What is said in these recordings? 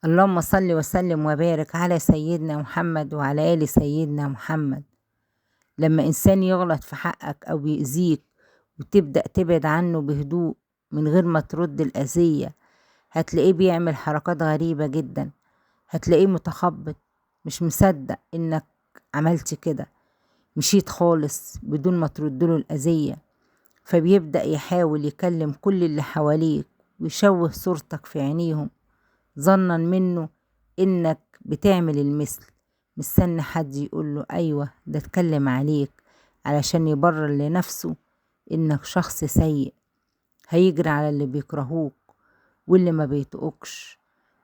اللهم صل وسلم وبارك على سيدنا محمد وعلى آل سيدنا محمد. لما إنسان يغلط في حقك أو يأذيك وتبدأ تبعد عنه بهدوء من غير ما ترد الأذية، هتلاقيه بيعمل حركات غريبة جدا. هتلاقيه متخبط، مش مصدق إنك عملت كده، مشيت خالص بدون ما تردله الأذية. فبيبدأ يحاول يكلم كل اللي حواليك ويشوه صورتك في عينيهم، ظنا منه إنك بتعمل المثل. مستني حد يقوله أيوة ده اتكلم عليك، علشان يبرر لنفسه إنك شخص سيء. هيجري على اللي بيكرهوك واللي ما بيطقكش،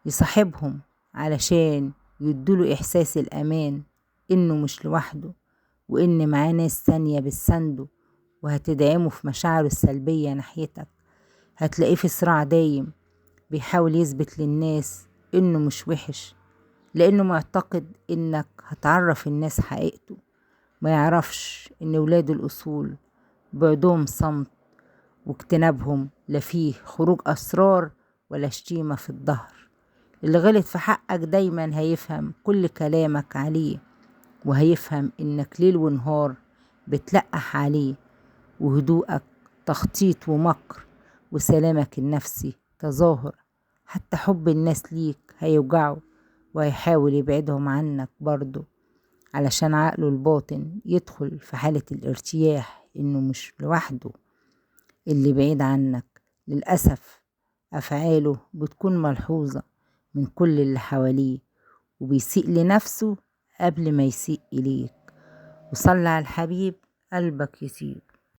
يصاحبهم علشان يدوله إحساس الأمان إنه مش لوحده، وإن معاه ناس تانية بتسنده وهتدعمه في مشاعره السلبية ناحيتك. هتلاقيه في صراع دايم بيحاول يثبت للناس إنه مش وحش، لأنه معتقد إنك هتعرف الناس حقيقته. ما يعرفش إن ولاد الأصول بعدهم صمت واجتنابهم لا فيه خروج أسرار ولا شتيمة في الظهر. اللي غلط في حقك دايما هيفهم كل كلامك عليه، وهيفهم إنك ليل ونهار بتلقح عليه، وهدوءك تخطيط ومكر، وسلامك النفسي تظاهر. حتى حب الناس ليك هيوجعه وهيحاول يبعدهم عنك برضه، علشان عقله الباطن يدخل في حالة الارتياح إنه مش لوحده اللي بعيد عنك. للأسف أفعاله بتكون ملحوظة من كل اللي حواليه، وبيسيء لنفسه قبل ما يسيء إليك. وصلي على الحبيب قلبك يطيب.